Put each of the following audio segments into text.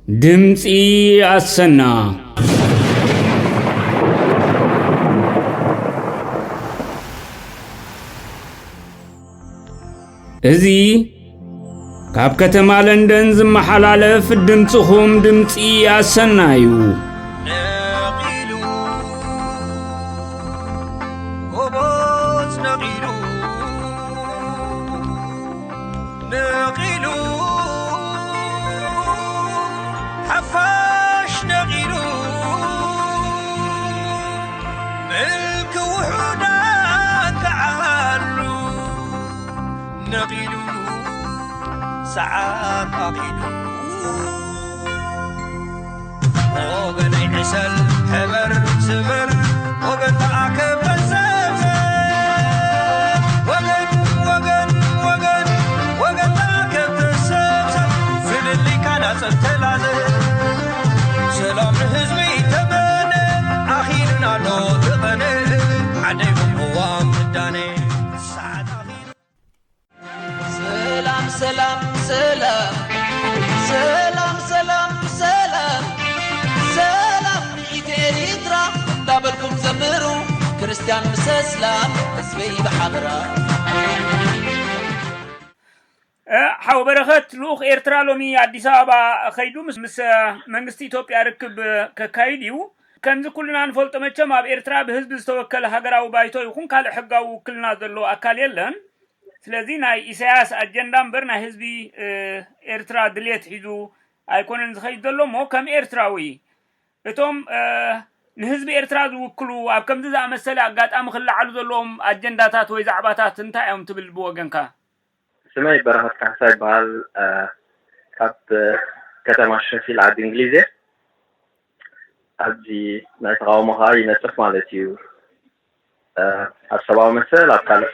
ድምፂ ኣሰና። እዚ ካብ ከተማ ለንደን ዝመሓላለፍ ድምፅኹም ድምፂ ኣሰና እዩ። ነቒሉ፣ ጎቦት ነቒሉ፣ ነቒሉ፣ ሓፋሽ ነቒሉ፣ ምልኪ ውሑዳን ክዓሉ ነቒሉ፣ ሰዓት ኣኺሉ። ወገነይ ዕሰል፣ ሕበር፣ ስበር፣ ወገን ተኣከብ፣ ተሰብሰብ። ወገን፣ ወገን፣ ወገን፣ ወገን ተኣከብ፣ ተሰብሰብ። ፍልልይካ ናጸብ፣ ተላዘብ። ሰላም ንህዝቢ ተመነ፣ ኣኺሉና ኣሎ እቲ ቐነ። ዓደይ ቅዋም ምዳነ፣ ሰዓት ኣኺሉ። ሰላም ሰላም ሰላም ሰላም ሰላም ሰላም ሰላም ንኢት ኤሪትራ እንዳበልኩም ዘምሩ፣ ክርስትያን ምስ እስላም ህዝበይ ብሓበራ። እ፣ ሓው በረኸት፣ ልኡኽ ኤርትራ ሎሚ ኣዲስ ኣበባ ከይዱ ምስ፣ ምስ መንግስቲ ኢትዮጵያ ርክብ ከካይድ እዩ። ከምዚ ኩልና ንፈልጦ መቸም ኣብ ኤርትራ ብህዝቢ ዝተወከለ ሃገራዊ ባይቶ ይኹን ካልእ ሕጋዊ ውክልና ዘለዎ ኣካል የለን። ስለዚ ናይ ኢሳያስ ኣጀንዳ እምበር ናይ ህዝቢ፣ እ፣ ኤርትራ ድልየት ሒዙ ኣይኮነን ዝኸይድ ዘሎ። እሞ ከም ኤርትራዊ እቶም፣ እ፣ ንህዝቢ ኤርትራ ዝውክሉ ኣብ ከምዚ ዝኣመሰለ ኣጋጣሚ ክለዓሉ ዘለዎም ኣጀንዳታት ወይ ዛዕባታት እንታይ እዮም ትብል ብወገንካ? ስመይ በረኸት ካሕሳ ይበሃል። እ፣ ካብ ከተማ ሸፊል ዓዲ እንግሊዝ እየ። ኣብዚ ናይ ተቓውሞ ኸኣ ይነጥፍ ማለት እዩ። እ፣ ኣብ ሰብኣዊ መሰል፣ ኣብ ካልእ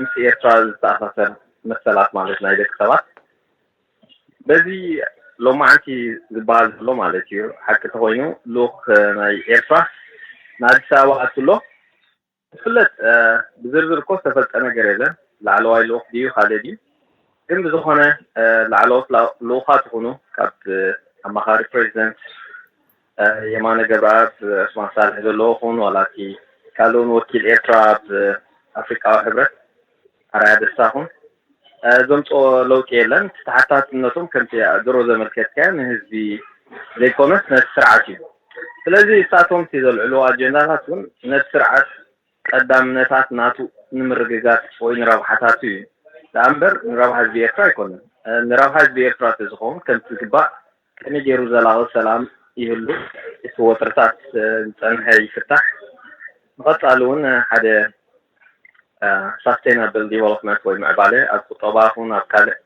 ምስ ኤርትራ ዝተኣሳሰር መሰላት ማለት ናይ ደቂ ሰባት። በዚ ሎማዓንቲ ዝበሃል ዘሎ ማለት እዩ። ሓቂ ተኾይኑ ልኡኽ ናይ ኤርትራ ንኣዲስ ኣበባ ኣትሎ። ዝፍለጥ፣ እ፣ ብዝርዝር እኮ ዝተፈልጠ ነገር የለን። ላዕለዋይ ልኡኽ ድዩ ካልእ ድዩ? ግን ብዝኾነ፣ እ፣ ላዕለዎት ላ-፣ ልኡኻት ይኹኑ ካብ፣ እ፣ ኣማኻሪ ፕሬዚደንት፣ እ፣ የማነ ገብረኣብ፣ ዑስማን ሳልሕ ዘለዎ ይኹን ዋላ እቲ ካልእ እውን ወኪል ኤርትራ ኣብ ኣፍሪቃዊ ሕብረት ኣርኣያ ደስታ ይኹን፣ እ፣ ዘምፅኦ ለውጢ የለን። እቲ ተሓታትነቶም ከምቲ ድሮ ዘመልከትካዮ ንህዝቢ ዘይኮነስ ነቲ ስርዓት እዩ። ስለዚ እሳቶም እቲ ዘልዕልዎ ኣጀንዳታት እውን ነቲ ስርዓት ቀዳምነታት ናቱ ንምርግጋጽ ወይ ንረብሓታቱ እዩ ደኣ እምበር ንረብሓ ህዝቢ ኤርትራ ኣይኮነን። እ፣ ንረብሓ ህዝቢ ኤርትራ ተዝኸውን ከምቲ ዝግባእ ከመይ ገይሩ ዘላቒ ሰላም ይህሉ፣ እቲ ወጥርታት፣ እ፣ ዝጸንሐ ይፍታሕ፣ ንቐጻሊ እውን ሓደ፣ እ፣ ሳስቴናብል ዲቨሎፕመንት ወይ ምዕባለ ኣብ ቁጠባ ይኹን ኣብ ካልእ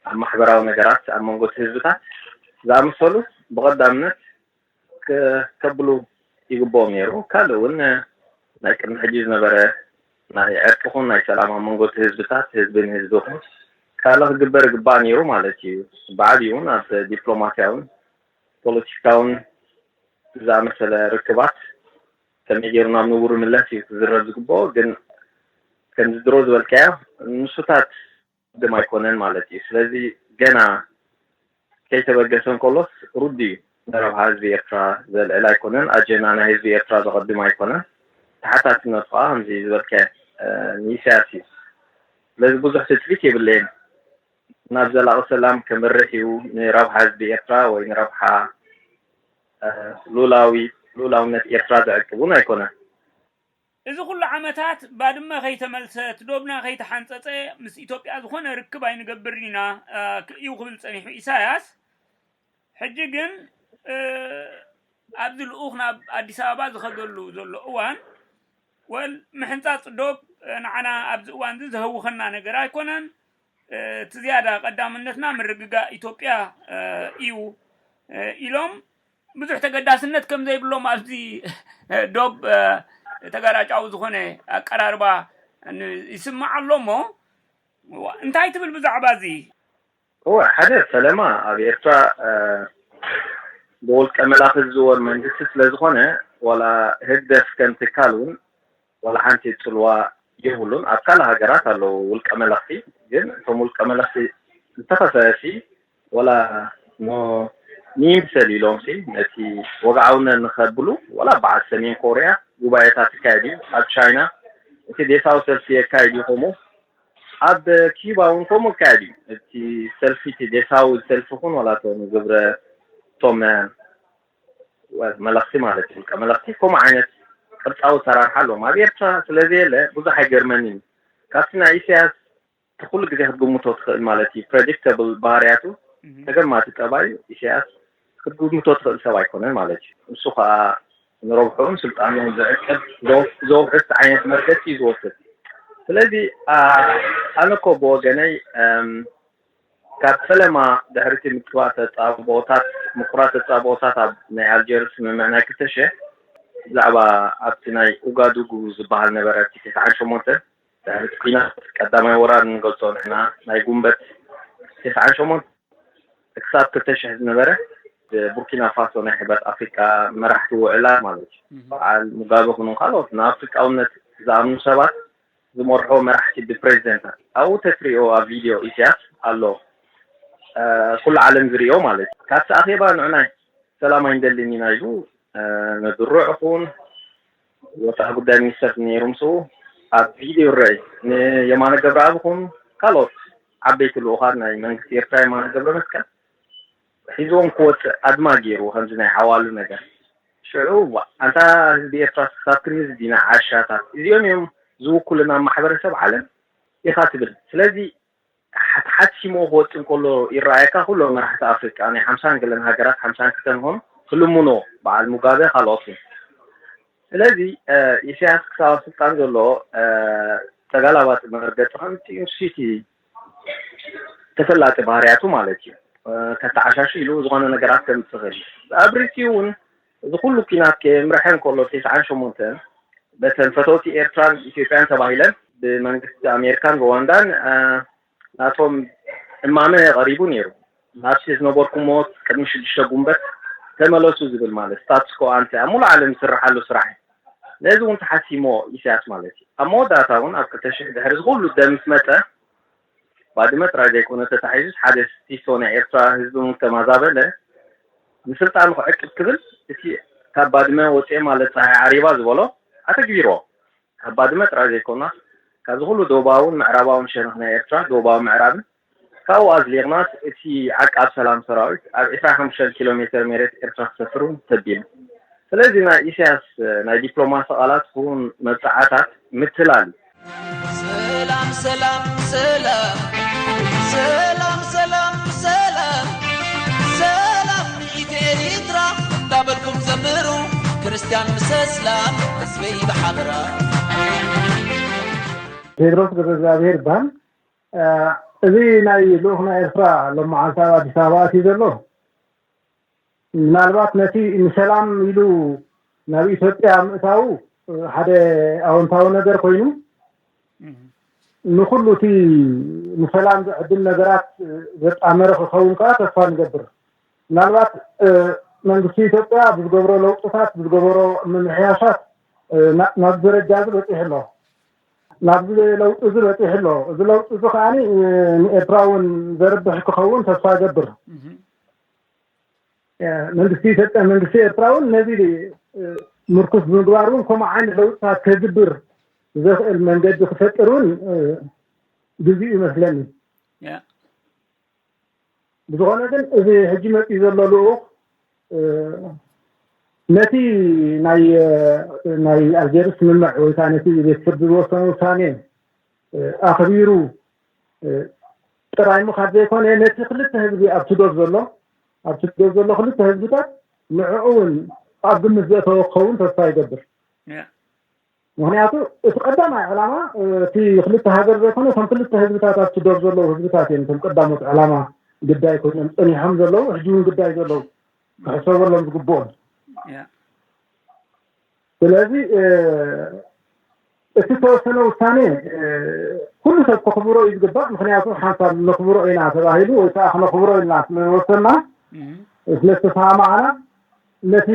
ኣብ ማሕበራዊ ነገራት ኣብ መንጎ እቲ ህዝብታት ዝኣመሰሉ ብቐዳምነት ከ-፣ ከብሉ ይግብኦም ነይሩ። ካልእ እውን ናይ ቅድሚ ሕጂ ዝነበረ ናይ ዕርቂ ይኹን ናይ ሰላም ኣብ መንጎ እቲ ህዝብታት፣ ህዝቢ ንህዝቢ ይኹን ካልእ ክግበር ይግባእ ነይሩ ማለት እዩ። ብዓብዩ እውን ኣብ ዲፕሎማስያውን ፖለቲካውን ዝኣመሰለ ርክባት ከመይ ገይሩ ናብ ንቡር ይምለስ እዩ ክዝረብ ዝግብኦ። ግን ከምዚ ድሮ ዝበልካዮ ንሱታት ዝቕድም ኣይኮነን ማለት እዩ። ስለዚ ገና ከይተበገሰ እንከሎስ ርዱእ እዩ። ንረብሓ ህዝቢ ኤርትራ ዘልዕል ኣይኮነን። ኣጀንዳ ናይ ህዝቢ ኤርትራ ዘቐድም ኣይኮነን። ተሓታትነቱ ከኣ ከምዚ ዝበልካዮ፣ እ፣ ንኢሳያስ እዩ። ስለዚ ብዙሕ ትጽቢት የብለይን። ናብ ዘላቒ ሰላም ከምርሕ እዩ። ንረብሓ ህዝቢ ኤርትራ ወይ ንረብሓ፣ እ፣ ሉላዊ-፣ ሉላውነት ኤርትራ ዘዕቅብ እውን ኣይኮነን። እዚ ኩሉ ዓመታት ባድመ ከይተመልሰት፣ ዶብና ከይተሓንጸጸ፣ ምስ ኢትዮጵያ ዝኾነ ርክብ ኣይንገብርን ኢና፣ እ፣ ክ-፣ እዩ ክብል ጸኒሑ ኢሳያስ። ሕጂ ግን፣ እ፣ ኣብዚ ልኡኽ ናብ ኣዲስ ኣበባ ዝኸደሉ ዘሎ እዋን፣ ወል ምሕንጻጽ ዶብ፣ እ፣ ንዓና ኣብዚ እዋን እዚ ዘህውኸና ነገር ኣይኮነን። እ፣ እቲ ዝያዳ ቀዳምነትና ምርግጋእ ኢትዮጵያ፣ እ፣ እዩ፣ እ፣ ኢሎም ብዙሕ ተገዳስነት ከም ዘይብሎም ኣብዚ ዶብ፣ እ፣ ተጋራጫዊ ዝኾነ ኣቀራርባ ን-፣ ይስማዕ ኣሎ እሞ፣ ዋ-፣ እንታይ ትብል ብዛዕባ እዚ? እወ፣ ሓደ ፈለማ ኣብ ኤርትራ፣ እ፣ ብውልቀ መላኺ ዝዝወር መንግስቲ ስለ ዝኾነ፣ ዋላ ህግደፍ ከም ትካል እውን ዋላ ሓንቲ ጽልዋ የብሉን። ኣብ ካልእ ሃገራት ኣለዉ ውልቀ መለኽቲ፣ ግን እቶም ውልቀ መለኽቲ እንተኸሰሲ ዋላ ሞ-፣ ንይምሰል ኢሎም ሲ ነቲ ወግዓውነት ንኸብሉ ዋላ በዓል ሰሜን ኮርያ ጉባኤታት ይካየድ እዩ። ኣብ ቻይና እቲ ዴሳዊ ሰልፊ የካይድ እዩ። ከምኡ ኣብ ኪዩባ እውን ከምኡ ይካየድ እዩ። እቲ ሰልፊ እቲ ዴሳዊ ሰልፊ ኹን ዋላ እቶም ግብረ እቶም መለኽቲ ማለት እዩ። ውልቀ መለኽቲ ከምኡ ዓይነት ቅርጻዊ ሰራርሓ ኣለዎም። ኣብ ኤርትራ ስለዘየለ ብዙሕ ኣይገርመንን እዩ። ካብቲ ናይ ኢሳያስ እቲ ኩሉ ግዜ ክትግምቶ ትኽእል ማለት እዩ። ፕሬዲክተብል ባህርያቱ ተገማቲ ጠባዩ ኢሳያስ ክትግምቶ ትኽእል ሰብ ኣይኮነን ማለት እዩ። ንሱ ከዓ ንረብሕኡን ስልጣኑን ዝዕቅብ ዘውሕስ ዓይነት መርገፂ እዩ ዝወስድ። ስለዚ ኣነ እኮ ብወገነይ ካብ ፈለማ ድሕሪቲ ምትኳእ ተፃብኦታት ምቁራት ተፃብኦታት ኣብ ናይ ኣልጀርስ ስምምዕ ናይ ክልተ ሽሕ ብዛዕባ ኣብቲ ናይ ኡጋዱጉ ዝበሃል ነበረ እቲ ተስዓን ሸሞንተን ድሕሪ እቲ ኲናት ቀዳማይ ወራር ንገልጾ ንሕና ናይ ጉንበት ተስዓን ሸሞንተን ክሳብ ክልተ ሽሕ ዝነበረ ብቡርኪና ፋሶ ናይ ሕብረት ኣፍሪቃ መራሕቲ ውዕላት ማለት እዩ። በዓል ሙጋበ ኩኑ ካልኦት ንኣፍሪቃውነት ዝኣምኑ ሰባት ዝመርሖ መራሕቲ ብፕሬዚደንታት ኣብኡ ተትሪኦ ኣብ ቪድዮ ኢሳያስ ኣሎ ኩሉ ዓለም ዝሪኦ ማለት እዩ። ካብቲ ኣኼባ ንዕናይ ሰላም ኣይንደልን ኢና ኢሉ ንድሮ ይኹን ወፃኢ ጉዳይ ሚኒስተር ነይሩ ምስኡ ኣብ ቪድዮ ይረአ እዩ። ንየማነ ገብረኣብ ይኹን ካልኦት ዓበይቲ ልኡኻት ናይ መንግስቲ ኤርትራ የማነ ገብረ መስቀል ሒዝዎም ክወፅእ ኣድማ ገይሩ ከምዚ ናይ ዓዋሉ ነገር ሽዑ ኣንታ ህዝቢ ኤርትራ ክሳብ ክንድዚ ዲና ዓሻታት እዚኦም እዮም ዝውክሉና ማሕበረሰብ ዓለም ኢኻ ትብል። ስለዚ ተሓሲሞ ክወፅእ እንከሎ ይረኣየካ ኩሎም መራሕቲ ኣፍሪቃ ናይ ሓምሳን ገለን ሃገራት ሓምሳን ክልተን ኾኑ ክልምኖ በዓል ሙጋበ ካልኦትን ስለዚ ኢሳያስ ክሳብ ኣብ ስልጣን ዘሎ ተጋላባጢ መርገፂ ከምቲ ዩኒቨርሲቲ ተፈላጢ ባህርያቱ ማለት እዩ ከተዓሻሹ ኢሉ ዝኾነ ነገራት ከምፅእ ይኽእል ኣብ ርእሲኡ እውን እዚ ኩሉ ኪናት ከየምርሐ እንከሎ ተስዓን ሸሞንተን በተን ፈተውቲ ኤርትራን ኢትዮጵያን ተባሂለን ብመንግስቲ ኣሜሪካን ሩዋንዳን ናቶም እማመ ቀሪቡ ነይሩ። ናብቲ ዝነበርኩሞ ቅድሚ ሽዱሽተ ጉንበት ተመለሱ ዝብል ማለት ስታትስኮ ኣንተ ኣብ ሙሉእ ዓለም ዝስርሓሉ ስራሕ እዩ። ነዚ እውን ተሓሲሞ ኢሳያስ ማለት እዩ። ኣብ መወዳእታ እውን ኣብ ክልተ ሽሕ ድሕሪ ዝኩሉ ደም ምስ መፀ ባድመ ጥራይ ዘይኮነ ተታሒዙስ ሓደ ሲሶ ናይ ኤርትራ ህዝቢ እውን ተማዛበለ ንስልጣኑ ክዕቅብ ክብል እቲ ካብ ባድመ ወፅኤ ማለት ፀሓይ ዓሪባ ዝበሎ ኣተግቢርዎ። ካብ ባድመ ጥራይ ዘይኮና ካብዚ ኩሉ ደቡባውን ምዕራባውን ሸነኽ ናይ ኤርትራ ደቡባዊ ምዕራብን ካብኡ ኣዝሊቕናስ እቲ ዓቃብ ሰላም ሰራዊት ኣብ ዕስራን ሓሙሽተን ኪሎ ሜትር መሬት ኤርትራ ክሰፍር እውን ተቢሉ። ስለዚ ናይ ኢሳያስ ናይ ዲፕሎማሲ ቃላት ክውን መብጽዓታት ምትላል እዩ። ሰላም ሰላም ሰላም ሰላም ሰላም ሰላም ሰላም ንኢት ኤሪትራ እንዳበልኩም ዘምሩ ክርስትያን ምስ እስላም ህዝበይ ብሓበራ። ቴድሮስ ገብረ እግዚኣብሔር ይበሃል። እዚ ናይ ልኡኽ ናይ ኤርትራ ሎም መዓልቲ ኣብ ኣዲስ ኣበባ ኣትዩ ዘሎ ምናልባት ነቲ ንሰላም ኢሉ ናብ ኢትዮጵያ ምእታዉ ሓደ ኣወንታዊ ነገር ኮይኑ ንኩሉ እቲ ንሰላም ዝዕድል ነገራት ዘጣመረ ክኸውን ከዓ ተስፋ ንገብር። ምናልባት መንግስቲ ኢትዮጵያ ብዝገብሮ ለውጥታት ብዝገበሮ ምምሕያሻት ናብዚ ደረጃ እዚ በፂሑ ኣሎ። ናብዚ ለውጢ እዚ በፂሑ ኣሎ። እዚ ለውጢ እዚ ከዓ ንኤርትራ እውን ዘርብሕ ክኸውን ተስፋ እገብር። መንግስቲ ኢትዮጵያ መንግስቲ ኤርትራ እውን ነዚ ምርኩስ ብምግባር እውን ከምኡ ዓይነት ለውጥታት ከግብር ዘኽእል መንገዲ ክፈጥር እውን ግዜኡ ይመስለኒ። ብዝኾነ ግን እዚ ሕጂ መፂኡ ዘሎ ልኡኽ ነቲ ናይ ናይ ኣልጀርስ ስምምዕ ወይ ከዓ ነቲ ቤት ፍርዲ ዝወሰነ ውሳኔ ኣኽቢሩ ጥራይ ምኻድ ዘይኮነ ነቲ ክልተ ህዝቢ ኣብቲ ዶብ ዘሎ ኣብቲ ዶብ ዘሎ ክልተ ህዝብታት ንዕኡ እውን ኣብ ግምት ዘእተወ ክኸውን ተስፋ ይገብር። ምክንያቱ እቲ ቀዳማይ ዕላማ እቲ ክልተ ሃገር ዘይኮነ እቶም ክልተ ህዝብታት ኣብቲ ዶብ ዘለዉ ህዝብታት እዮም እቶም ቀዳሞት ዕላማ ግዳይ ኮይኖም ፀኒሖም ዘለዉ ሕጂ እውን ግዳይ ዘለዉ ክሕሰበሎም ዝግብኦም። ስለዚ እቲ ተወሰነ ውሳኔ ኩሉ ሰብ ከኽብሮ እዩ ዝግባእ። ምክንያቱ ሓንሳብ ነኽብሮ ኢና ተባሂሉ ወይ ከዓ ክነኽብሮ ኢልና ስለዝወሰና ስለዝተሰማማዕና ነቲ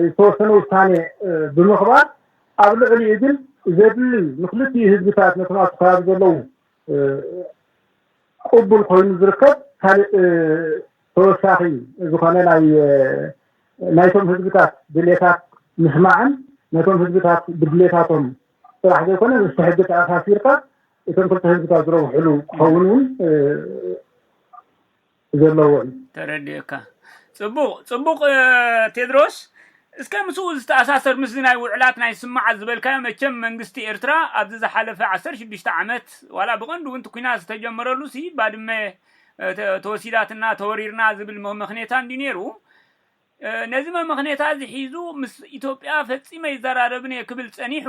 ዝተወሰነ ውሳኔ ብምኽባር ኣብ ልዕሊኡ ግን ዘድሊ ንክልቲኡ ህዝብታት ነቶም ኣብቲ ከባቢ ዘለዉ ቅቡል ኮይኑ ዝርከብ ካልእ ተወሳኺ ዝኾነ ናይ ናይቶም ህዝብታት ድሌታት ምስማዕን ነቶም ህዝብታት ብድሌታቶም ጥራሕ ዘይኮነ ምስ ሕጊ ተኣሳሲርካ እቶም ክልተ ህዝብታት ዝረብሕሉ ክኸውን እውን ዘለዎ እዩ። ተረዲእካ። ፅቡቕ ፅቡቕ። ቴድሮስ፣ እስከ ምስኡ ዝተኣሳሰር ምስዚ ናይ ውዕላት ናይ ስምምዓት ዝበልካዮ፣ መቸም መንግስቲ ኤርትራ ኣብዚ ዝሓለፈ ዓሰርተ ሽዱሽተ ዓመት ዋላ ብቐንዱ እውን እቲ ኲናት ዝተጀመረሉ ሲ ባድመ ተወሲዳትና ተወሪርና ዝብል መመኽኔታ እንዲ ነይሩ። ነዚ መመኽኔታ እዚ ሒዙ ምስ ኢትዮጵያ ፈጺመ ይዘራረብን እየ ክብል ጸኒሑ።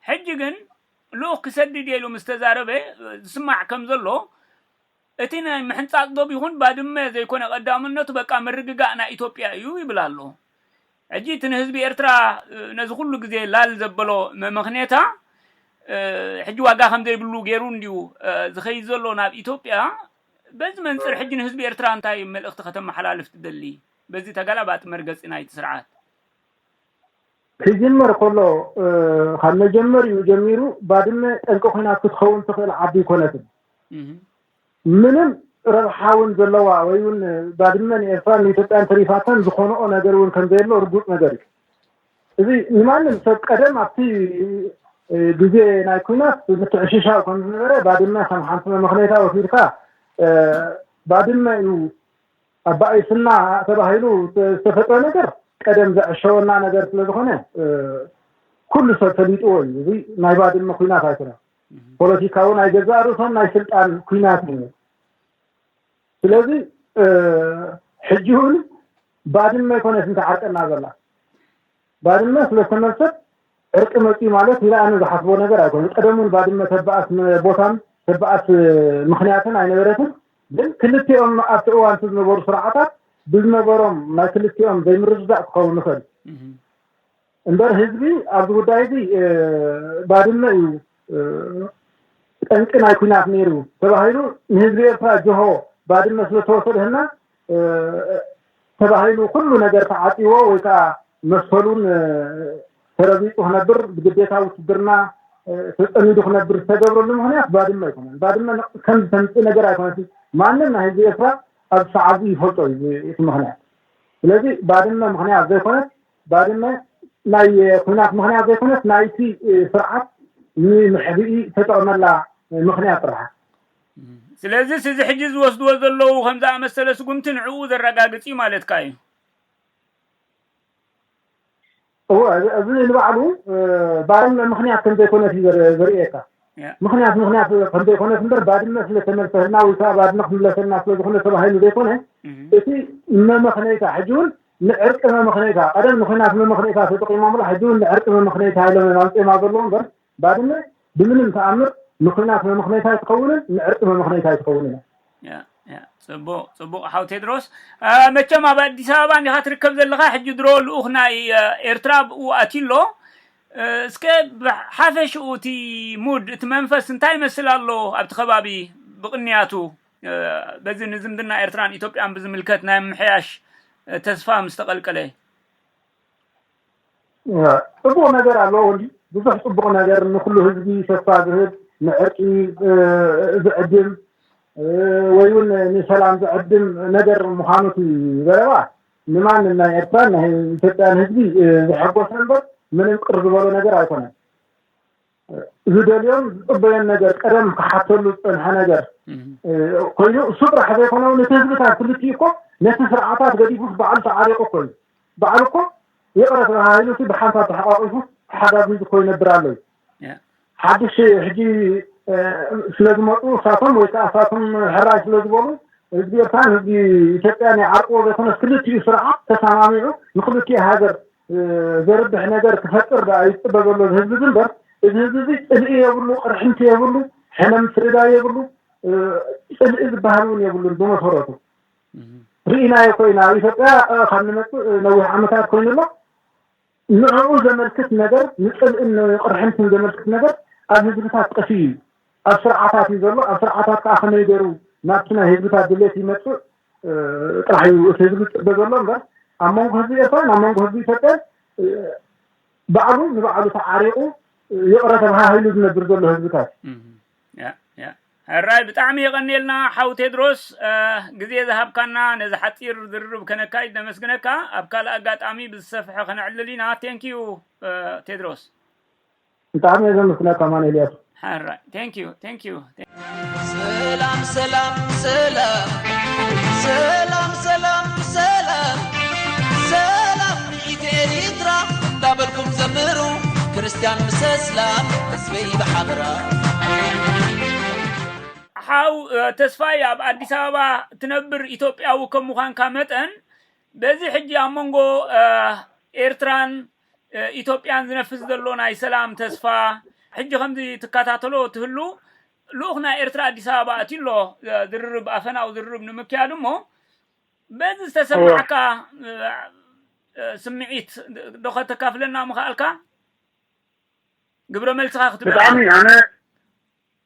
ሕጂ ግን ልኡኽ ክሰድድ እየ ኢሉ ምስ ተዛረበ ዝስማዕ ከም ዘሎ፣ እቲ ናይ ምሕንጻጽ ዶብ ይኹን ባድመ ዘይኮነ ቀዳምነቱ በቃ ምርግጋእ ናይ ኢትዮጵያ እዩ ይብል ኣሎ። ሕጂ እቲ ንህዝቢ ኤርትራ ነዚ ኩሉ ግዜ ላል ዘበሎ መመኽኔታ ሕጂ ዋጋ ከም ዘይብሉ ገይሩ እንድዩ ዝኸይድ ዘሎ ናብ ኢትዮጵያ። በዚ መንፅር ሕጂ ንህዝቢ ኤርትራ እንታይ መልእኽቲ ከተመሓላልፍ ትደሊ? በዚ ተገላባጢ መርገፂ ናይቲ ስርዓት ክጅመር ከሎ ካብ መጀመሪኡ ጀሚሩ ባድመ ጠንቂ ኩናት ክትኸውን ትኽእል ዓዲ ኣይኮነትን። ምንም ረብሓ እውን ዘለዋ ወይ እውን ባድመ ንኤርትራን ንኢትዮጵያን ተሪፋተን ዝኾነኦ ነገር እውን ከም ዘየሎ ርጉፅ ነገር እዩ። እዚ ንማንም ሰብ ቀደም ኣብቲ ግዜ ናይ ኩናት ምትዕሽሻው ከም ዝነበረ ባድመ ከም ሓንቲ መመኽነይታ ወሲድካ ባድመ እዩ ኣባኢስና ተባሂሉ ዝተፈጥረ ነገር ቀደም ዘዕሸወና ነገር ስለዝኾነ ኩሉ ሰብ ፈሊጥዎ እዩ። እዚ ናይ ባድመ ኩናት ኣይኮነን። ፖለቲካዊ ናይ ገዛእ ርእሶም ናይ ስልጣን ኩናት እዩ። ስለዚ ሕጂ እውን ባድመ ኣይኮነትን ትዓርቀና ዘላ። ባድመ ስለዝተመልሰት ዕርቂ መፅዩ ማለት ኢለ ኣነ ዝሓስቦ ነገር ኣይኮነን። ቀደም እውን ባድመ ተበኣስ ቦታን ተበኣስ ምኽንያትን ኣይነበረትን። ግን ክልቲኦም ኣብቲ እዋን እቲ ዝነበሩ ስርዓታት ብዝነበሮም ናይ ክልቲኦም ዘይምርድዳእ ክኸውን ይኽእል እምበር ህዝቢ ኣብዚ ጉዳይ እዚ ባድመ እዩ ጠንቂ ናይ ኩናት ነይሩ ተባሂሉ ንህዝቢ ኤርትራ ጅሆ ባድመ ስለተወሰደህና ተባሂሉ ኩሉ ነገር ተዓፂዎ ወይ ከዓ መሰሉን ተረቢፁ ክነብር ብግዴታ ውትድርና ተፀሚዱ ክነብር ዝተገብረሉ ምክንያት ባድመ ኣይኮነን። ባድመ ከምዚ ተምፅእ ነገር ኣይኮነትን። ማንም ናይ ህዝቢ ኤርትራ ኣብ ሰዓዚ ይፈልጦ እዩ እቲ ምክንያት። ስለዚ ባድመ ምክንያት ዘይኮነት ባድመ ናይ ኩናት ምክንያት ዘይኮነት ናይቲ ስርዓት ንምሕብኢ ተጠቕመላ ምክንያት ጥራሕ። ስለዚስ እዚ ሕጂ ዝወስድዎ ዘለዉ ከም ዝኣመሰለ ስጉምቲ ንዕኡ ዘረጋግጽ እዩ ማለትካ እዩ። እወ፣ እዚ ንባዕሉ ባድመ ምክንያት ከም ዘይኮነት እዩ ዘርእየካ። ምክንያት ምክንያት ከም ዘይኮነት እምበር ባድመ ስለ ተመልሰልና ወይ ከዓ ባድመ ክምለሰልና ስለ ዝኾነ ተባሂሉ ዘይኮነ እቲ መመክነይታ ሕጂ እውን ንዕርቂ መመክነይታ ቀደም ንኩናት መመክነይታ ተጠቂሞምላ ሕጂ እውን ንዕርቂ መመክነይታ ኢሎም ኣምፅኦማ ዘለዉ እምበር ባድመ ብምንም ተኣምር ንኩናት መመክነይታ ኣይትኸውንን ንዕርቂ መመክነይታ ኣይትኸውንን። ጽቡቅ ጽቡቅ ሓው ቴድሮስ፣ መቸም ኣብ ኣዲስ ኣበባ እንዲኻ ትርከብ ዘለኻ። ሕጂ ድሮ ልኡኽ ናይ ኤርትራ ብኡ ኣትዩ ኣሎ። እስከ ብሓፈሽኡ እቲ ሙድ እቲ መንፈስ እንታይ ይመስል ኣሎ ኣብቲ ከባቢ ብቕንያቱ? በዚ ንዝምድና ኤርትራን ኢትዮጵያን ብዝምልከት ናይ ምሕያሽ ተስፋ ምስ ተቐልቀለ። ጽቡቕ ነገር ኣሎ ወዲ፣ ብዙሕ ጽቡቕ ነገር ንኩሉ ህዝቢ ተስፋ ዝህብ ንዕርቂ ዝዕድም ወይ እውን ንሰላም ዝዕድም ነገር ምዃኑ እቲ ዘረባ ንማንም ናይ ኤርትራን ናይ ኢትዮጵያን ህዝቢ ዘሐጎሰ እምበር ምንም ቅር ዝበሎ ነገር ኣይኮነን። ዝደልዮን ዝፅበዮን ነገር ቀደም ክሓተሉ ዝፀንሐ ነገር ኮይኑ እሱ ጥራሕ ዘይኮነ እውን እቲ ህዝብታት ክልቲኡ እኮ ነቲ ስርዓታት ገዲፉስ ባዕሉ ተዓሪቑ እኮ እዩ። ባዕሉ እኮ ይቕረ ተባሂሉ እቲ ብሓንሳብ ተሓቋቒፉ ተሓጋጊዙ እኮ ይነብር ኣሎ እዩ። ሓድሽ ሕጂ ስለዝመፁ እሳቶም ወይ ከዓ እሳቶም ሕራይ ስለዝበሉ ህዝቢ ኤርትራን ህዝቢ ኢትዮጵያን ይዓርቅዎ ዘይኮነስ ክልቲኡ ስርዓት ተሰማሚዑ ንክልቲኡ ሃገር ዘርብሕ ነገር ክፈጥር ደኣ ይፅበ ዘሎ ህዝቢ እዚ እምበር እዚ ህዝቢ እዚ ፅልኢ የብሉ፣ ቅርሕንቲ የብሉ፣ ሕነ ምፍርዳይ የብሉ፣ ፅልኢ ዝበሃል እውን የብሉን ብመሰረቱ። ርኢናዮ ኮይና ኣብ ኢትዮጵያ ካብ ንመፅእ ነዊሕ ዓመታት ኮይኑ ኣሎ። ንዕኡ ዘመልክት ነገር ንፅልእን ንቅርሕንትን ዘመልክት ነገር ኣብ ህዝብታት ጠፊኡ እዩ። ኣብ ስርዓታት እዩ ዘሎ። ኣብ ስርዓታት ከዓ ከመይ ገይሩ ናብቲ ናይ ህዝብታት ድሌት ይመፅእ ጥራሕ እዩ እቲ ህዝቢ ዝፅበ ዘሎ እምበር ኣብ መንጎ ህዝቢ ኤርትራን ኣብ መንጎ ህዝቢ ኢትዮጵያን ባዕሉ ንባዕሉ ተዓሪቑ ይቕረ ተባሃሂሉ ዝነብር ዘሎ ህዝብታት። ሕራይ ብጣዕሚ የቐንየልና ሓው ቴድሮስ፣ ግዜ ዝሃብካና፣ ነዚ ሓፂር ዝርርብ ከነካይድ ነመስግነካ። ኣብ ካልእ ኣጋጣሚ ብዝሰፍሐ ከነዕልል ኢና። ቴንኪዩ ቴድሮስ። ብጣዕሚ እየ ዘመስግነካ ማን ኤልያስ። ሕራይ ቴንኪዩ ቴንኪዩ። ሰላም ሰላም ሰላም ሰላም ሰላም ሰላም ንኢት ኤሪትራ እንዳበልኩም ዘምሩ ክርስትያን ምስ እስላም ህዝበይ ብሓብራ። ሓው ተስፋይ ኣብ ኣዲስ ኣበባ ትነብር ኢትዮጵያዊ ከም ምዃንካ መጠን በዚ ሕጂ ኣብ መንጎ ኤርትራን ኢትዮጵያን ዝነፍስ ዘሎ ናይ ሰላም ተስፋ ሕጂ ከምዚ ትከታተሎ ትህሉ ልኡኽ ናይ ኤርትራ ኣዲስ ኣበባ ኣትዩ ኣሎ። ዝርርብ ኣፈናዊ ዝርርብ ንምክያድ እሞ በዚ ዝተሰማዓካ ስምዒት ዶ ከተካፍለና ምኽኣልካ? ግብረ መልስኻ ክትብል ብጣዕሚ ኣነ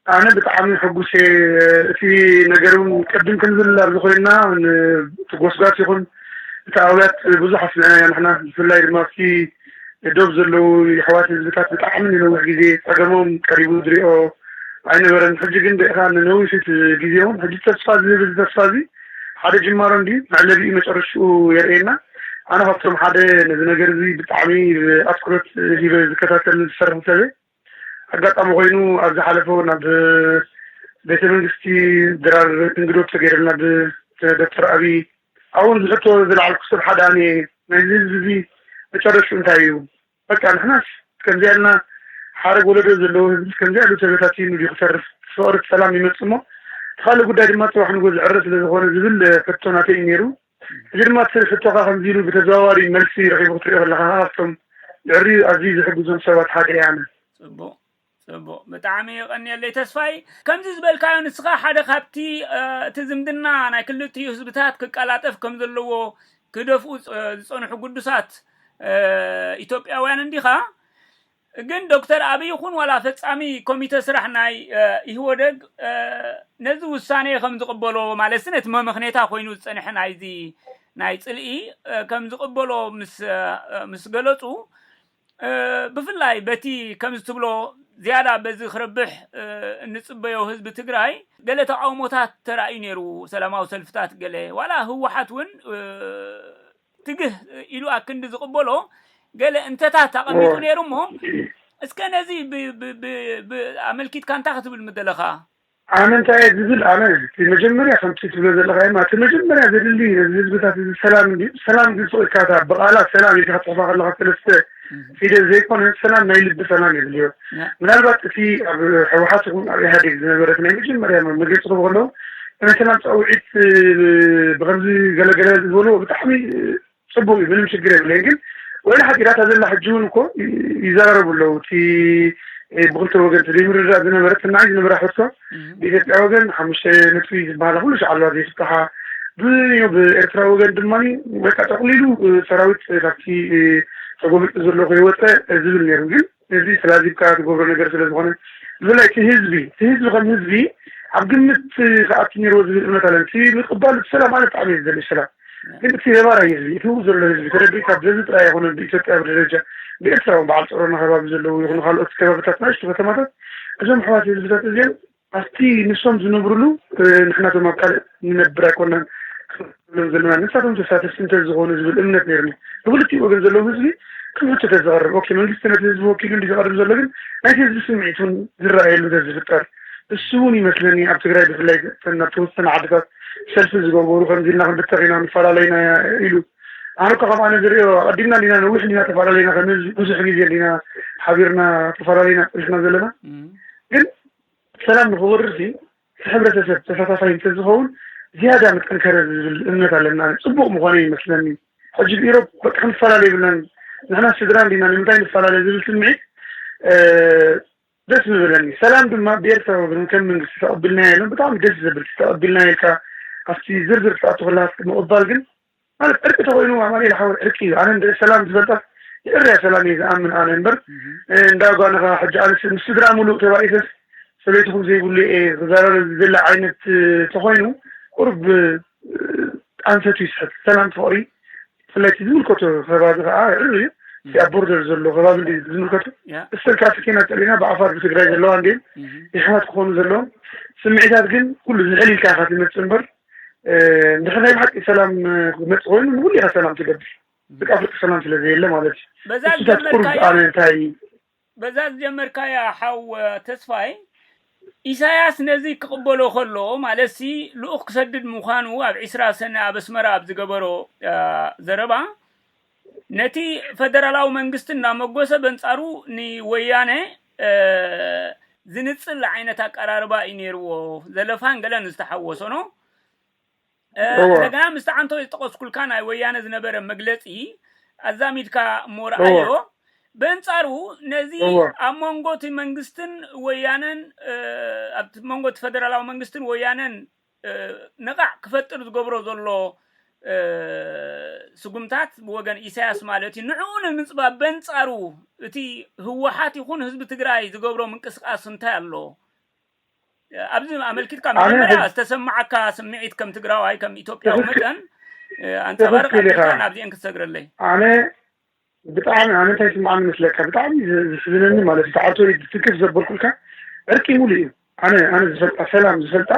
ኣነ ብጣዕሚ ሕጉስ እየ። እቲ ነገር እውን ቅድም ክንዝልል ኣብዚ ኮይንና እቲ ጎስጓስ ይኹን እቲ ኣውያት ብዙሕ ኣስሚዕና ኢና ንሕና ብፍላይ ድማ ኣብቲ ዶብ ዘለዉ የሕዋት ህዝብታት ብጣዕሚ ንነዊሕ ግዜ ጸገሞም ቀሪቡ ዝሪኦ ኣይነበረን። ሕጂ ግን ርኢኻ ንነዊሕ እቲ ግዜ እውን ሕጂ ተስፋ ዝህብ እዚ ተስፋ እዚ ሓደ ጅማሮ እንድዩ፣ መዕለቢኡ መጨረሽኡ የርእየና። ኣነ ካብቶም ሓደ ነዚ ነገር እዚ ብጣዕሚ ብኣትኩሮት ሂበ ዝከታተልን ዝሰርሕን ሰብ እየ። ኣጋጣሚ ኮይኑ ኣብ ዝሓለፈ ናብ ቤተ መንግስቲ ድራር እንግዶት ተገይረልና ብዶክተር ኣብይ ኣብኡ ዝሕቶ ዝለዓልኩ ሰብ ሓደ ኣነ እየ። ናይዚ ህዝቢ እዚ መጨረሽኡ እንታይ እዩ? በቃ ንሕናስ ከምዚኣ ኢልና ሓረግ ወለዶ ዘለዎ ህዝቢ ከምዚኣ ኢሉ ተበታቲኑ ድዩ ክተርፍ? ፍቕሪ ሰላም ይመጽእ እሞ እቲ ካልእ ጉዳይ ድማ ጽባሕ ንግሆ ዝዕረ ስለ ዝኾነ ዝብል ሕቶ ናተይ እዩ ነይሩ። ሕጂ ድማ እቲ ሕቶኻ ከምዚ ኢሉ ብተዘዋዋሪ መልሲ ረኺቡ ክትሪኦ ከለኻ ከዓ ካብቶም ዝዕርዩ ኣዝዩ ዝሕግዞም ሰባት ሓደ እየ ኣነ። ጽቡቕ ጽቡቕ ብጣዕሚ የቐንየለይ ተስፋይ። ከምዚ ዝበልካዮ ንስኻ ሓደ ካብቲ እቲ ዝምድና ናይ ክልቲኡ ህዝብታት ክቀላጠፍ ከም ዘለዎ ክደፍኡ ዝጸንሑ ግዱሳት ኢትዮጵያውያን እንዲኻ። ግን ዶክተር ኣብይ ይኹን ዋላ ፈጻሚ ኮሚተ ስራሕ ናይ ኢህወደግ ነዚ ውሳኔ ከም ዝቕበሎ ማለት ነቲ መመኽኔታ ኮይኑ ዝጸንሐ ናይዚ ናይ ጽልኢ ከም ዝቕበሎ ምስ ምስ ገለጹ ብፍላይ በቲ ከምዚ ትብሎ ዝያዳ በዚ ክረብሕ እንጽበዮ ህዝቢ ትግራይ ገለ ተቃውሞታት ተራእዩ ነይሩ። ሰላማዊ ሰልፍታት ገለ ዋላ ህወሓት እውን ትግህ ኢሉ ኣክንዲ ዝቕበሎ ገለ እንተታት ኣቐሚጡ ነይሩ እሞ እስከ ነዚ ኣመልኪትካ እንታይ ክትብል ምደለኻ? ኣነ እንታይ እየ ዝብል ኣነ እቲ መጀመርያ ከምቲ ትብሎ ዘለኻ እማ እቲ መጀመርያ ዘድሊ ነዚ ህዝብታት እዚ ሰላም እንዲ ሰላም ግን ስቕ ኢልካ እታ ብቓላት ሰላም ኢልካ ክትፅሕፋ ከለኻ ሰለስተ ፊደል ዘይኮነ ሰላም ናይ ልቢ ሰላም የድልዮ። ምናልባት እቲ ኣብ ህወሓት ይኹን ኣብ ኢህኣዴግ ዝነበረት ናይ መጀመርያ መግለፂ ክህቡ ከለዉ ናይ ሰላም ፃውዒት ብከምዚ ገለገለ ዝበልዎ ብጣዕሚ ፅቡቅ እዩ፣ ምንም ሽግር የብለይን። ግን ወይላ ሓፂራታ ዘላ ሕጂ እውን እኮ ይዛረቡ ኣለዉ። እቲ ብክልተ ወገን እቲ ዘይምርዳእ ዝነበረ እቲ ንዓይ ዝነበራ ሕቶ ብኢትዮጵያ ወገን ሓሙሽተ ነጥቢ ዝበሃላ ኩሉ ሻዕ ኣለዋ ዘይፍታሓ ብዮ ብኤርትራ ወገን ድማ በቃ ጠቅሊሉ ሰራዊት ካብቲ ተጎብልጡ ዘሎ ከይወፀ ዝብል ነይሩ። ግን እዚ ተላዚብካ ትገብሮ ነገር ስለ ዝኾነ ብፍላይ እቲ ህዝቢ እቲ ህዝቢ ከም ህዝቢ ኣብ ግምት ክኣቱ ነይርዎ ዝብል እምነት ኣለኒ። እቲ ምቅባል እቲ ሰላም ኣነ ብጣዕሚ እየ ዝደሊ ሰላም ግን እቲ ነባራይ ህዝቢ እቲ ህቡ ዘሎ ህዝቢ ተረዲእካ በዚ ጥራይ ኣይኮነን ብኢትዮጵያ ብደረጃ ብኤርትራ እውን በዓል ጸሮና ከባቢ ዘለዉ ይኹኑ ካልኦት ከባብታት ናእሽቱ ከተማታት እዞም ኣሕዋት ህዝብታት እዚኦም ኣብቲ ንሶም ዝነብርሉ ንሕናቶም ኣብ ካልእ ንነብር ኣይኮናን ሎም ዘለና ንሳቶም ተሳተፍቲ እንተ ዝኾኑ ዝብል እምነት ነይርኒ። ብክልቲኡ ወገን ዘለዉ ህዝቢ ከም ሕቶ ተዝቐርብ ኦኬ መንግስቲ ነቲ ህዝቢ ወኪሉ እንዲ ዝቐርብ ዘሎ ግን ናይቲ ህዝቢ ስምዒት እውን ዝረኣየሉ ተዝፍጠር እሱ እውን ይመስለኒ ኣብ ትግራይ ብፍላይ ናብ ተወሰነ ዓድታት ሰልፊ ዝገበሩ ከምዚ ኢልና ክንብተኽ ኢና ንፈላለ ኢና ኢሉ ኣነ እኮ ከም ኣነ ዝሪኦ ኣቀዲምና እንዲና ነዊሕ እንዲና ተፈላለና ከም ህዝቢ ብዙሕ ግዜ እንዲና ሓቢርና ተፈላለና ፀኒሕና ዘለና ግን ሰላም ንክወርድ ሲ እቲ ሕብረተሰብ ተሳታፋይ እንተዝኸውን ዝያዳ ምጠንከረ ዝብል እምነት ኣለና። ፅቡቕ ምዃነ ይመስለኒ። ሕጂ ብኢሮብ በቃ ክንፈላለ የብልናን ንሕና ስድራ እንዲና ንምንታይ ንፈላለ ዝብል ስምዒት ደስ ምበለኒ። ሰላም ድማ ብኤርትራ ወገን ከም መንግስቲ ተቐቢልናዮ ኢሎም ብጣዕሚ ደስ ዘብል ተቐቢልናዮ ኢልካ ኣብቲ ዝርዝር ክትኣቱ ከለካ ምቕባል ግን ማለት ዕርቂ ተኮይኑ ኣማኑኤል ሓወይ ዕርቂ እዩ ኣነ እንድዒ ሰላም ዝፈልጣስ ይዕርያ ሰላም እየ ዝኣምን ኣነ እምበር እንዳ ጓንኻ ሕጂ ኣነ ምስ ስድራ ሙሉእ ተባኢሰስ ሰበይትኹም ዘይብሉ እየ ክዛረበ ዝደሊ ዓይነት ተኮይኑ ቁሩብ ኣንፈቱ ይስሕት ሰላም ፍቅሪ ብፍላይ እቲ ዝምልከቶ ከባቢ ከዓ ይዕር እዩ እቲ ኣብ ቦርደር ዘሎ ከባቢ እንዲ ዝምልከቱ፣ እስተን ካብ ኬንያ ጠሊና ብዓፋር ብትግራይ ዘለዋ እንዲን ይሕዋት ክኾኑ ዘለዎም ስምዒታት ግን ኩሉ ዝሕል ኢልካ ኢኻ ትመጽእ እምበር፣ እንድሕር ናይ ብሓቂ ሰላም ክመጽእ ኮይኑ ንኩሉ ኢኻ ሰላም ትገብር። ደቂ ኣፍሪቃ ሰላም ስለ ዘየለ ማለት እዩ። በዛ እሱታት ቁሩብ ዝጀመርካያ ኣነ እንታይ በዛ ዝጀመርካያ ሓው ተስፋይ፣ ኢሳያስ ነዚ ክቕበሎ ከሎ፣ ማለትሲ ልኡኽ ክሰድድ ምዃኑ ኣብ ዒስራ ሰነ ኣብ ኣስመራ ኣብ ዝገበሮ ዘረባ፣ ነቲ ፈደራላዊ መንግስቲ እናመጎሰ በንጻሩ ንወያነ ዝንጽል ዓይነት ኣቀራርባ እዩ ነይርዎ። ዘለፋን ገለን ዝተሓወሶ ነው። እንደገና ምስቲ ዓንቶ ዝጠቐስኩልካ ናይ ወያነ ዝነበረ መግለፂ ኣዛሚድካ እሞ ረኣዮ። በንጻሩ ነዚ ኣብ መንጎ እቲ መንግስትን ወያነን፣ ኣብ መንጎ እቲ ፈደራላዊ መንግስትን ወያነን ነቓዕ ክፈጥር ዝገብሮ ዘሎ ስጉምታት ብወገን ኢሳያስ ማለት እዩ። ንዕኡ ንምንጽባብ በንጻሩ እቲ ህወሓት ይኹን ህዝቢ ትግራይ ዝገብሮ ምንቅስቃስ እንታይ ኣሎ? ኣብዚ ኣመልኪትካ መጀመርያ ዝተሰማዓካ ስምዒት ከም ትግራዋይ ከም ኢትዮጵያዊ መጠን ኣንጸባርቕ ኣቢልካ ናብዚአን ክትሰግረለይ። ኣነ ብጣዕሚ ኣነ እንታይ ስምዓኒ መስለካ ብጣዕሚ ዝሕዝነኒ ማለት እዩ ተዓርቶ ትክፍ ዘበልኩልካ ዕርቂ ሙሉ እዩ። ኣነ ኣነ ዝፈልጣ ሰላም ዝፈልጣ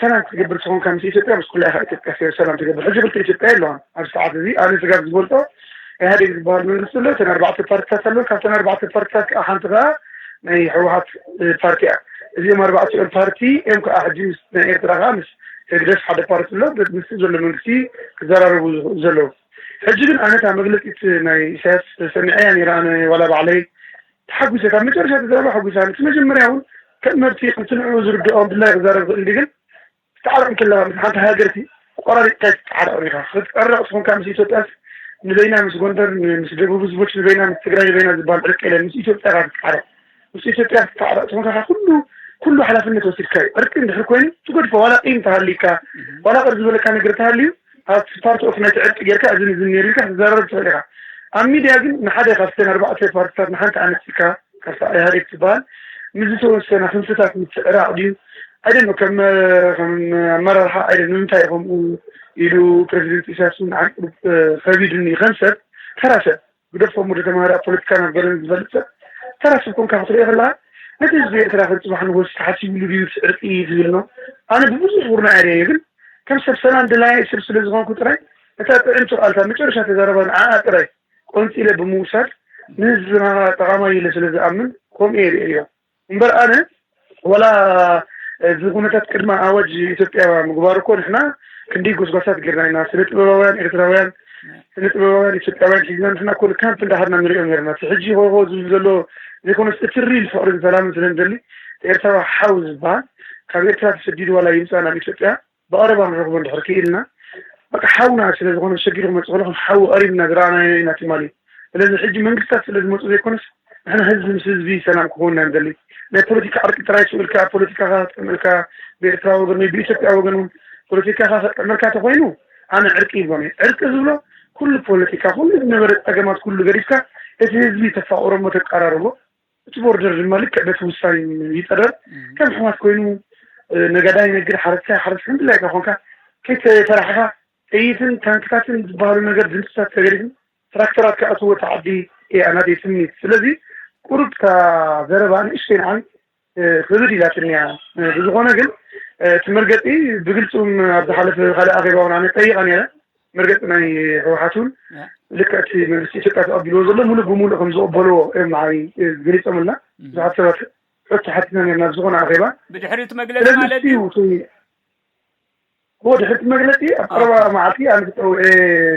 ሰላም ክትገብር ትኾንካ ምስ ኢትዮጵያ ምስ ኩላ ኢኻ ኢትዮጵያ ሰላም ትገብር። ሕጂ ክልተ ኢትዮጵያ የለዋን ኣብ ሰዓት እዚ ኣነ ስጋብ ዝፈልጦ ኢህኣዴግ ዝበሃል መንግስቲ ኣሎ። እተን ኣርባዕተ ፓርቲታት ኣለዉ። ካብተን ኣርባዕተ ፓርቲታት ከዓ ሓንቲ ከዓ ናይ ህወሓት ፓርቲ እያ። እዚኦም ኣርባዕቲኦም ፓርቲ እዮም ከዓ ሕጂ ምስ ናይ ኤርትራ ከዓ ምስ ህግደፍ ሓደ ፓርቲ ኣሎ። ምስ ዘሎ መንግስቲ ክዘራረቡ ዘለዉ። ሕጂ ግን ኣነ እታ መግለፂት ናይ ኢሳያስ ሰሚዐያ ነይረ። ኣነ ዋላ ባዕለይ ተሓጒሰ ካብ መጨረሻ ተዘረባ ሓጒሰ። ኣነ እቲ መጀመርያ እውን ከም መብቲ ከምቲ ንዕኡ ዝርድኦም ድላይ ክዛረብ ክእል ግን ትተዓረቕ እንከለኻ ምስ ሓንቲ ሃገርቲ ቆራሪጥካ ኣይትተዓረቕን ኢኻ። ክትተዓረቕ ዝኾንካ ምስ ኢትዮጵያስ ንበይና ምስ ጎንደር ምስ ደቡብ ህዝቦች ንበይና ምስ ትግራይ ንበይና ዝበሃል ዕርቂ የለን። ምስ ኢትዮጵያ ኢኻ ትተዓረቕ። ምስ ኢትዮጵያ ክትተዓረቕ ዝኾንካ ኩሉ ኩሉ ሓላፍነት ወሲድካ እዩ። ዕርቂ እንድሕር ኮይኑ ትገድፎ ዋላ ቂም ተሃልዩካ ዋላ ቅር ዝበለካ ነገር ተሃልዩ ኣብ ፓርት ኦፍ ናይቲ ዕርቂ ጌርካ እዚ ንዚ ነይሩ ኢልካ ክትዛረብ ትኽእል ኢኻ። ኣብ ሚድያ ግን ንሓደ ካብተን ኣርባዕተ ፓርትታት ንሓንቲ ኣነፂካ ካብታ ኢህኣዴግ ትበሃል ምስ ዝተወሰነ ክንፍታት ምትዕራቕ ድዩ ኣይደን ከም ከም ኣመራርሓ ኣይደን ንምንታይ ከምኡ ኢሉ ፕሬዚደንት ኢሳያስ እውን ዓንቅሩ ከቢዱኒ ከም ሰብ ተራ ሰብ ግደፎም ወደ ተማሃሪ ኣብ ፖለቲካ ናብ ገለን ዝፈልጥ ሰብ ተራ ሰብ ኮንካ ክትሪኦ ከለካ ነቲ ህዝቢ ኤርትራ ከንፅባሕ ንጎስ ተሓሲብሉ ድዩ እቲ ዕርቂ ዝብል ነው። ኣነ ብብዙሕ ውርና እየ ግን ከም ሰብ ሰላም ደላይ ሰብ ስለ ዝኾንኩ ጥራይ እታ ጥዕምቲ ቃልታ መጨረሻ ተዛረባ ንዓኣ ጥራይ ቆንፂለ ብምውሳድ ንህዝብና ጠቓማይ ኢለ ስለ ዝኣምን ከምኡ እየ ርእዮ። እምበር ኣነ ወላ እዚ ኩነታት ቅድሚ ኣዋጅ ኢትዮጵያ ምግባር እኮ ንሕና ክንደይ ጎስጓሳት ጌርና ኢና። ስነ ጥበባውያን ኤርትራውያን ስነ ጥበባውያን ኢትዮጵያውያን ሒዝና ንሕና እኮ ንካምፕ እንዳሃድና ንሪኦ ኔርና። እቲ ሕጂ ሆሆ ዝብል ዘሎ ዘይኮነስ እትሪ ኢሉ ፍቕርን ሰላምን ስለ ንደሊ እቲ ኤርትራዊ ሓው ዝበሃል ካብ ኤርትራ ተሰዲዱ ዋላ ይምፃእ ናብ ኢትዮጵያ ብቐረባ ንረኽቦ እንድሕር ክኢልና በቃ ሓውና ስለ ዝኾነ ተሸጊሩ ክመፅእ ከሎ ከም ሓው ቀሪብና ዝረኣናዮ ኢና ትማሊ። ስለዚ ሕጂ መንግስታት ስለ ዝመፁ ዘይኮነስ ንሕና ህዝቢ ምስ ህዝቢ ሰላም ክኸውን ኢና ንደሊ። ናይ ፖለቲካ ዕርቂ ጥራይ ስኡ ኢልካ ፖለቲካኻ ከጥዕመልካ ብኤርትራ ወገን ወይ ብኢትዮጵያ ወገን እውን ፖለቲካኻ ከጥዕመልካ ተኾይኑ ኣነ ዕርቂ ይብሎን እየ። ዕርቂ ዝብሎ ኩሉ ፖለቲካ ኩሉ ዝነበረ ፀገማት ኩሉ ገዲፍካ እቲ ህዝቢ ተፋቕሮ እሞ ተቀራርቦ እቲ ቦርደር ድማ ልክዕ በቲ ውሳኔ ይጠረር ከም ሕዋት ኮይኑ ነጋዳይ ነግድ ሓረስታይ ሓረስ ከምድላይካ ኮንካ ከይተፈራሕኻ ጥይትን ታንክታትን ዝበሃሉ ነገር ድምፅታት ተገዲፉ ትራክተራት ክኣትዎ እቲ ዓዲ እያ ናተይ ትምኒት። ስለዚ ቁሩብ እታ ዘረባ ንእሽተይ ንዓይ ክብድ ኢላትኒ እያ። ብዝኾነ ግን እቲ መርገፂ ብግልፂ እውን ኣብ ዝሓለፈ ካልእ ኣኼባ እውን ኣነ ጠይቐ ነይረ። መርገፂ ናይ ህወሓት እውን ልክዕ እቲ መንግስቲ ኢትዮጵያ ተቐቢልዎ ዘሎ ሙሉእ ብሙሉእ ከም ዝቕበልዎ እዮም ንዓይ ገሊፆምልና። ብዙሓት ሰባት ሕቶ ሓቲትና ነርና ኣብ ዝኾነ ኣኼባ። ብድሕሪ እቲ መግለፂ ማለት እዩ። ድሕሪ እቲ መግለፂ ኣብ ቀረባ መዓልቲ ኣነ ተፀዊዐ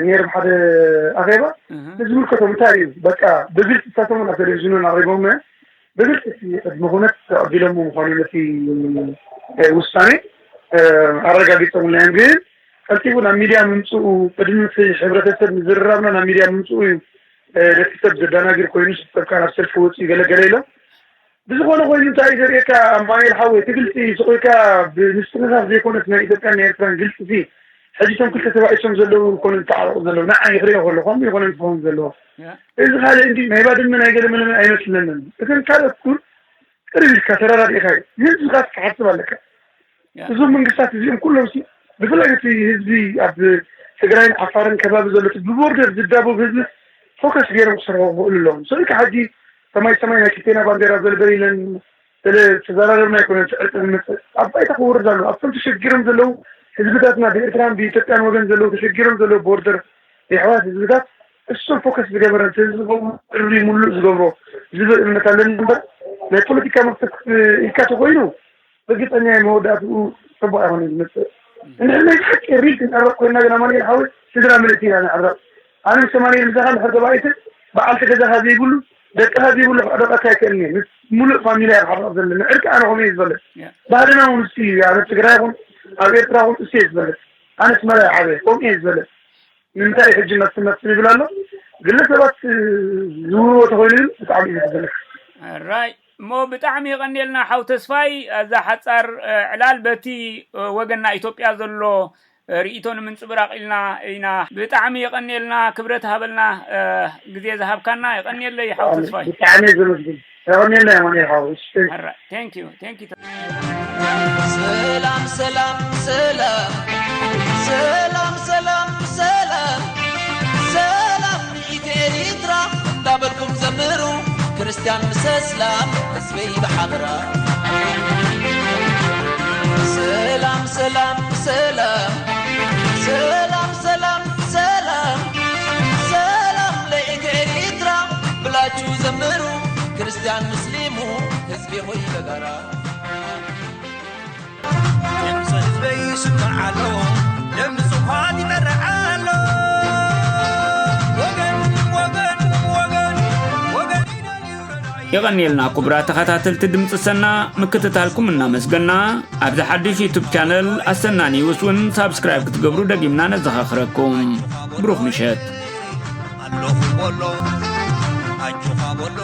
ነይረ ሓደ ኣኼባ ንዝምልከቶም እንታይ እዩ በቃ ብግልፂ እሳቶም ኣብ ቴሌቪዥን ኣቕሪቦም ብግልፂ እቲ ቅድሚ ኩነት ተቐቢሎሞ ምዃኑ ነቲ ውሳኔ ኣረጋጊፆምልና እዮም። ግን ቀልጢፉ ናብ ሚድያ ምምፅኡ ቅድሚ እቲ ሕብረተሰብ ምዝርራብና ናብ ሚድያ ምምፅኡ እዩ ነቲ ሰብ ዘደናግር ኮይኑ ሰብ ከዓ ናብ ሰልፊ ወፅኡ ገለገለ ኢሎም ብዝኾነ ኮይኑ እንታይ እዩ ዘርእየካ ኣማኑኤል ሓወይ እቲ ግልፂ ስቕ ኢልካ ብምስትንኻፍ ዘይኮነስ ናይ ኢትዮጵያን ናይ ኤርትራን ግልፂ ሲ ሕጂ እቶም ክልተ ተባኢሶም ዘለዉ ይኮኑ ዝተዓረቑ ዘለዉ ንዓይ ክሪኦ ከሎ ከምኡ ይኮነ ክኸውን ዘለዎ እዚ ካልእ እንዲ ናይ ባድመ ናይ ገለ መለመ ኣይመስለንን እተን ካልኦት ኩን ቅርብ ኢልካ ተረዳዲእካ እዩ ንህዝብኻ ክትሓስብ ኣለካ እዞም መንግስታት እዚኦም ኩሎም ሲ ብፍላይ እቲ ህዝቢ ኣብ ትግራይን ዓፋርን ከባቢ ዘሎ እቲ ብቦርደር ዝዳቦብ ህዝቢ ፎከስ ገይሮም ክሰርሑ ክኽእሉ ኣለዎም። ሰብካ ሕጂ ሰማይ ሰማይ ናይ ክልቴና ባንዴራ ዘልበል ኢለን ስለ ተዘራረብና ኣይኮነን ስዕርቂ ዝመፅእ። ኣብ ባይታ ክወርድ ኣሎ። ኣብቶም ተሸጊሮም ዘለዉ ህዝብታትና ብኤርትራን ብኢትዮጵያን ወገን ዘለዉ ተሸጊሮም ዘለዉ ቦርደር የሕዋት ህዝብታት እሱን ፎከስ ዝገበረ ህዝቢ ጥሪ ሙሉእ ዝገብሮ ዝብል እምነት ኣለኒ እምበር ናይ ፖለቲካ መክሰብ ኢልካ ተኮይኑ ርግፀኛ እየ መወዳእትኡ ፅቡቅ ኣይኮነ ዝመፅእ። እንድሕር ናይ ብሓቂ ሪል ክንዕረቅ ኮይና ግን ኣማኑኤል ሓወይ ስድራ ምልእቲ ኢና ንዕረቅ። ኣነ ምስ ኣማኑኤል ምሳኻ እንድሕር ተባኢሰ በዓልቲ ገዛኻ ዘይብሉ ደቅኻ ዘይብሉ ክዕረቀካ ኣይክእልን እየ። ምስ ሙሉእ ፋሚልያ ክዕረቅ ዘለኒ ዕርቂ ኣነ ከምኡ እየ ዝበለጽ። ባህልና እውን እሱ እዩ። ኣብ ትግራይ ይኹን ኣብ ኤርትራ ይኹን እሱ እየ ዝበለጽ። ኣነ ኣስመራ እየ ዓበየ ከምኡ እየ ዝበለጽ። ንምንታይ ሕጂ መፍትን መፍትን ይብል ኣሎ? ግለሰባት ዝውርዎ ተኮይኑ ግን ብጣዕሚ እዩ ዝበለጽ። ራይ እሞ ብጣዕሚ የቐንየልና ሓው ተስፋይ። ኣዛ ሓጻር ዕላል በቲ ወገንና ኢትዮጵያ ዘሎ ርእይቶ ንምንጽብራቕ ኢልና ኢና። ብጣዕሚ የቐንየልና፣ ክብረት ሃበልና። ግዜ ዝሃብካና የቐንየለይ ሓው ተስፋይ። ብጣዕሚ ዘመስግን። የቐንየልና የማኑኤል ሓው። Thank you, thank you. ሰላም ሰላም ሰላም ሰላም ሰላም ሰላም ሰላም ንኢት ኤሪትራ እንዳበልኩም ዘምሩ ክርስትያን ምስ እስላም ህዝበይ ብሓበራ ሰላም ሰላም ሰላም ሰላም ሰላም ሰላም ሰላም ለኢት ኤሪትራ ብላችሁ ዘምሩ ክርስትያን ሙስሊሙ ህዝቢ ሆይ በጋራ ድምፂ ህዝበይ ይስማዕ ኣሎ ደም ንፁሃን ይመርዕ ኣሎ ወገን ወገን ወገን ወገን የቐንየልና ክቡራት ተኸታተልቲ ድምፂ ሰና ምክትታልኩም እናመስገና ኣብዚ ሓድሽ ዩቱብ ቻነል ኣሰና ኒውስ እውን ሳብስክራይብ ክትገብሩ ደጊምና ነዘኻኽረኩም። ብሩኽ ምሸት። ኣለኹ በሎ ኣጆኻ በሎ